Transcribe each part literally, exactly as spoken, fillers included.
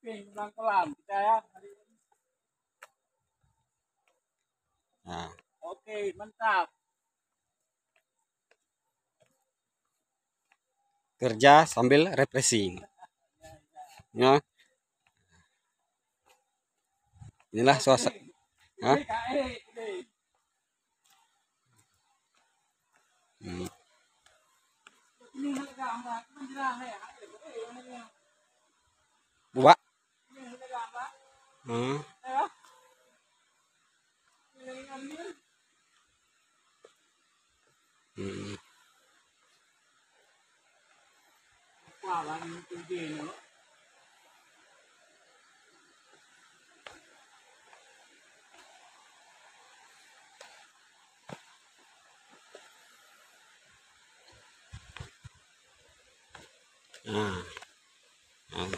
Camping Blang Kolam kita ya. Nah. Oke, mantap. Kerja sambil refreshing. Ya. Inilah suasana. Hah? Hmm. Buak. Hmm. Hmm. Nah. Nah.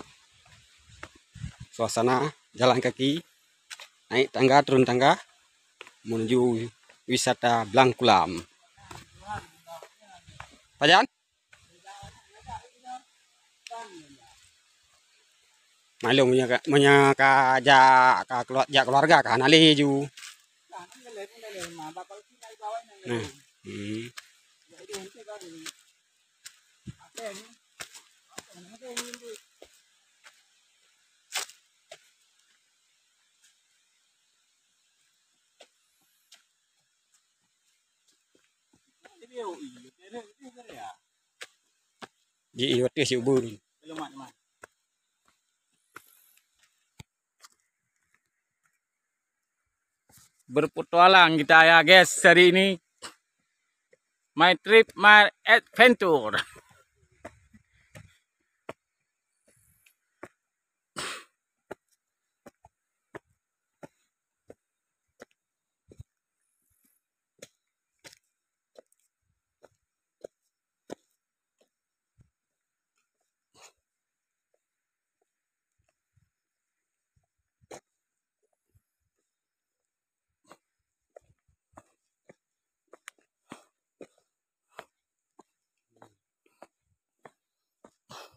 Suasana jalan kaki, naik tangga, turun tangga, menuju wisata Blangkulam. Pajan? Maklum, meunyoe ka, meunyoe ka jak, ka keulua-, jak keuluwarga, ka hana lé ju. Nah. Hmm. Ji, iya, watèe si ubun. Berpetualang kita ya, guys, hari ini. My trip, my adventure.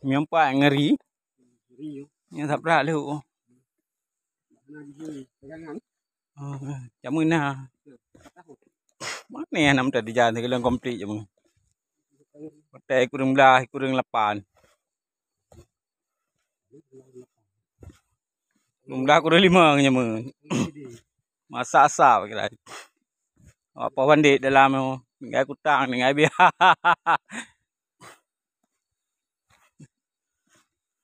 Meupat ngeri. Nyang sabrak lheueh. Oh, jameun na. Mane aneuk muda di jalan teugeulong komplit jameun. Watèe kureueng blah, kureueng lapan. Kureueng blah, kureueng lima jameun. Masa asa kira. Apa bandit dalam tu? Tinggai kutang, tinggai biaya.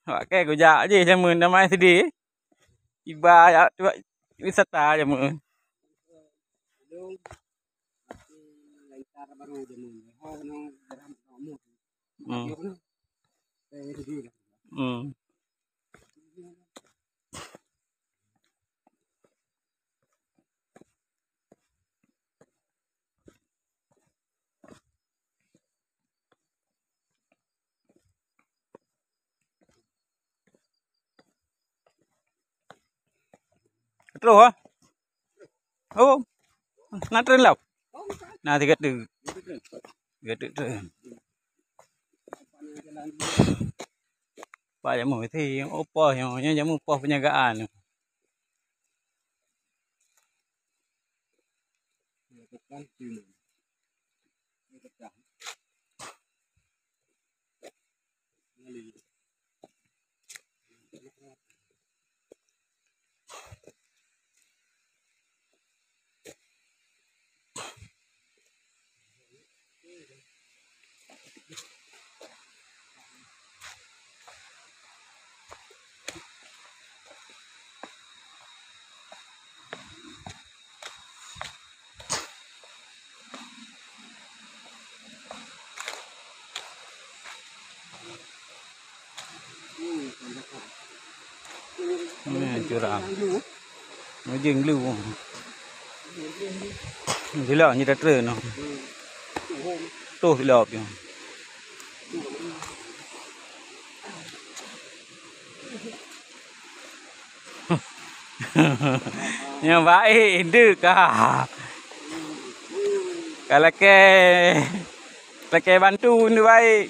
Wak kèe kujak jih jameun damai sideh. Iba jak tuak wisata jameun. Hmm. Hmm. Troh, ah? Oh. Na treun lam? Na tiga tu. Tiga tu treun. Pak jamu ti, oh, pos nyoe, nyoe jamu pos penjagaan. Ni curang. Mujing lu. Sila ni dah train noh. Tuh sila pion. Nyang baik deuk ka. Ka lakèe, lakèe bantu deuk baik.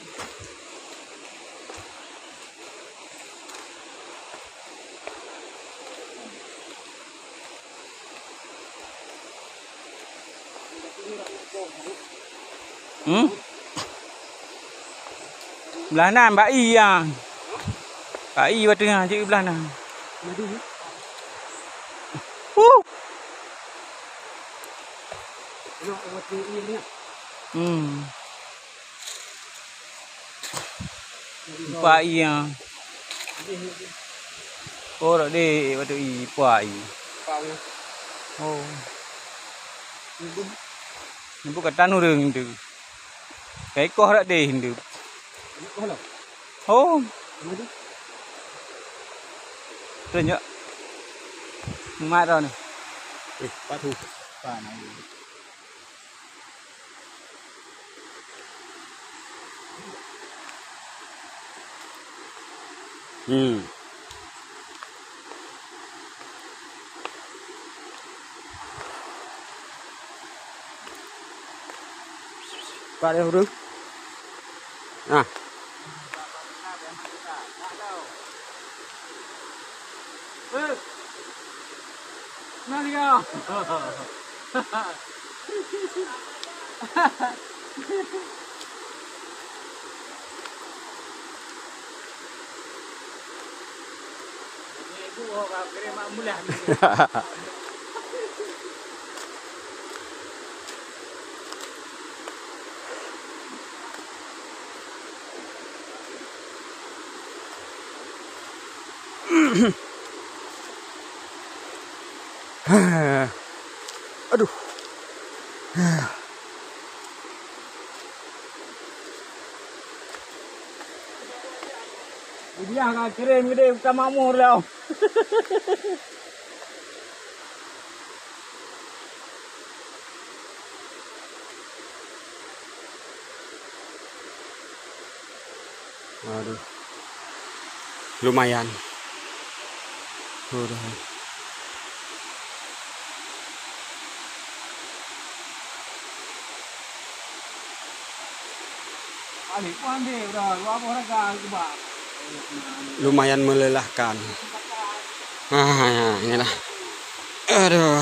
Hmm? Blah nan bak ie ya. Bak ie bak teungoh jeuet blah nan. Huh. Hmm. Empat ie. Oh, tak deh, patut ie, empat ie. Oh. Ni bukan tanureng tu. Kai koh tak deh tu. Oh. Tunjuk. Mat tau ni. Eh, patu. Pan. Hmm. Pak dia urus. Nah. Nah dia. Aduh. Dia ka kirim gede utama mur dah. Waduh. Lumayan. Waduh. Lumayan melelahkan. Ah, ya, inilah. Aduh.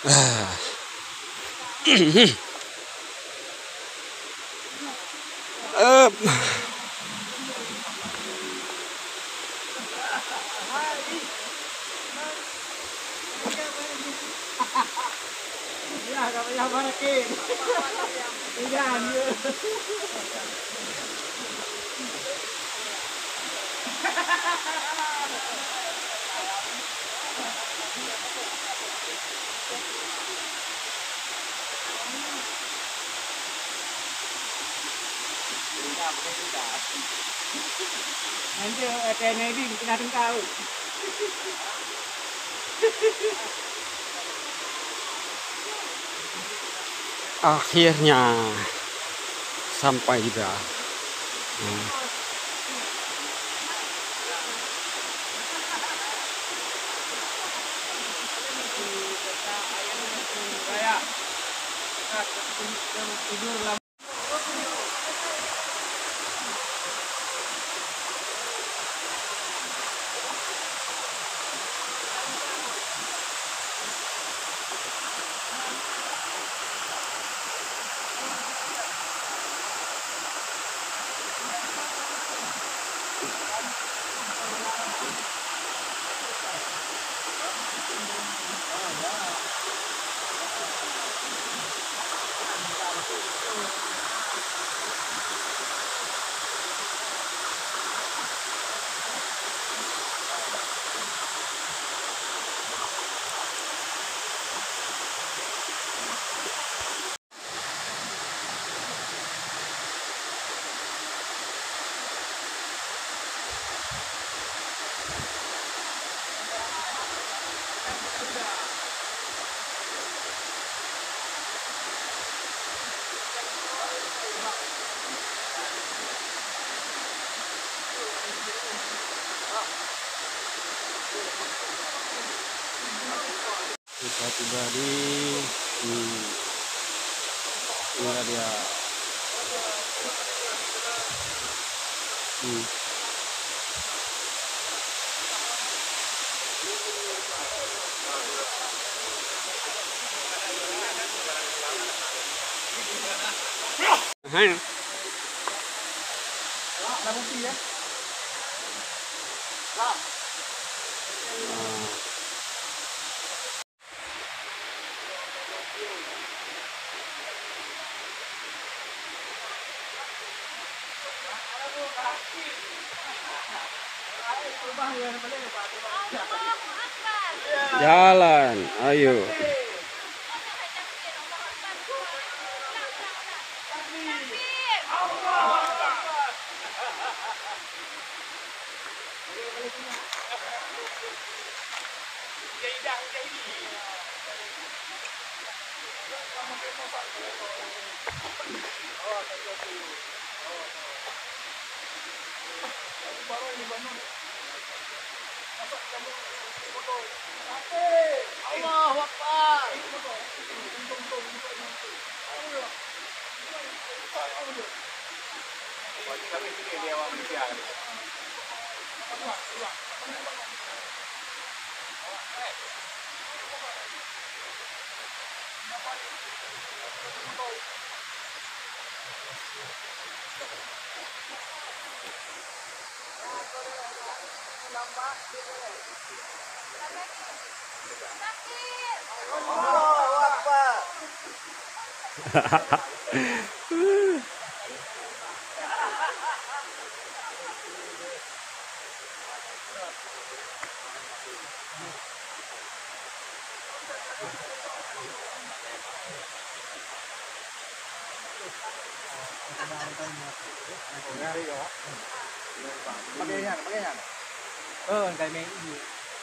Ah. Ep. Akhirnya sampai juga. Hmm. Kita tiba di, hmm, Inilah dia. Hmm. Hai. Jalan, ayo. Allahu Akbar. Pakai nyan, pakai nyan. Oh, kai meng.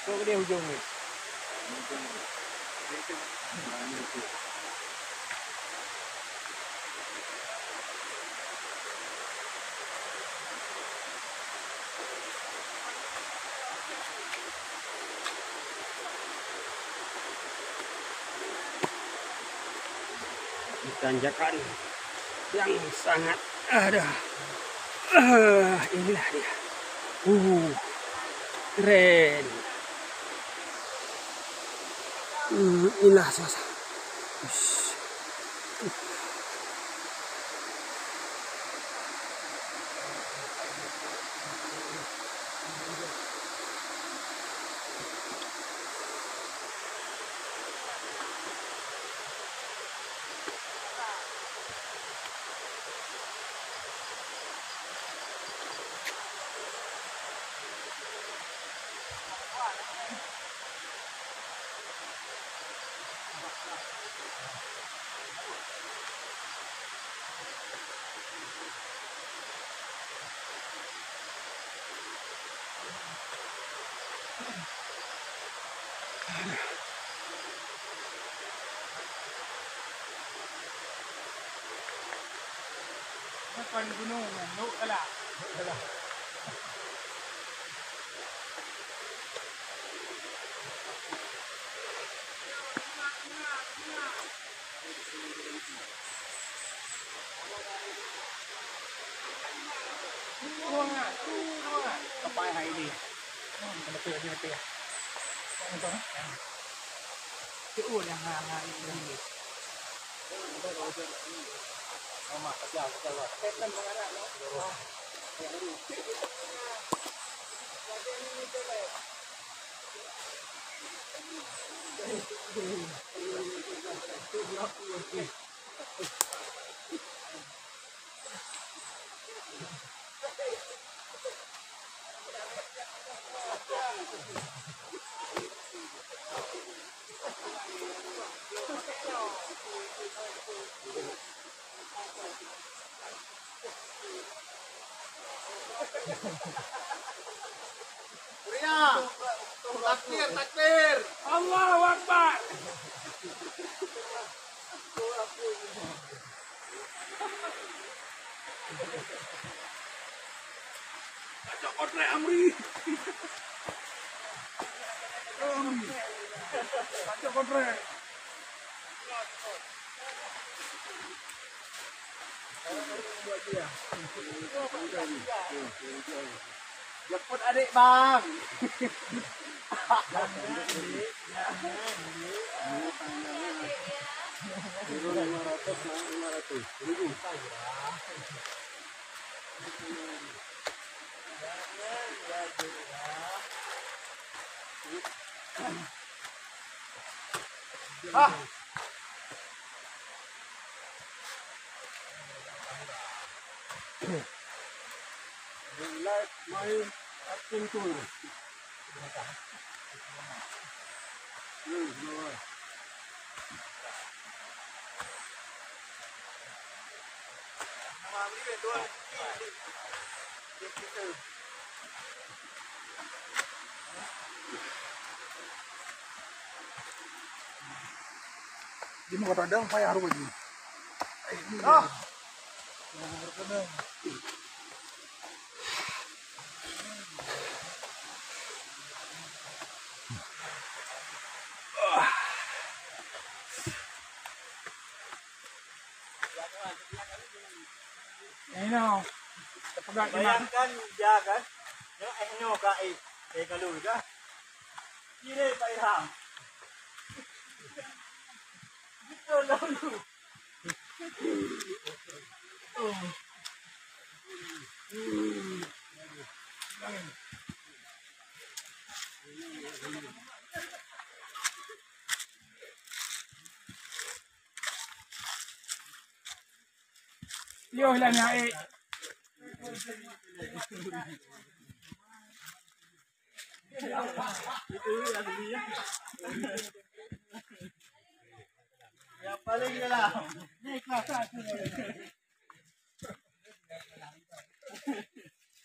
Kok dia hujung ni? Tanjakan yang sangat, aduh. Ah, inilah dia. Uh, keren. Hmm, inilah suasana. Ush. Bukan gunung, nuk galak. Takbir, takbir. Allahu Akbar. Pacok kontrak, Amri. Amri. Pacok kontrak. Jemput adik, Bang. Turun lima ratus, naik lima ratus. Seribu. Ah. Live main acting tour. Hmm, dua. Di muka tak ada, payah rupa ni. Ah. Ini, tapeugah iman. Bayangkan, ja kan? Nyoe eh nyoe ka eh, eh kalau ka. Kira Pak Ilham. Betul lalu. Yoh lah ni, eh. Yang paling dalam. Ni kelas satu.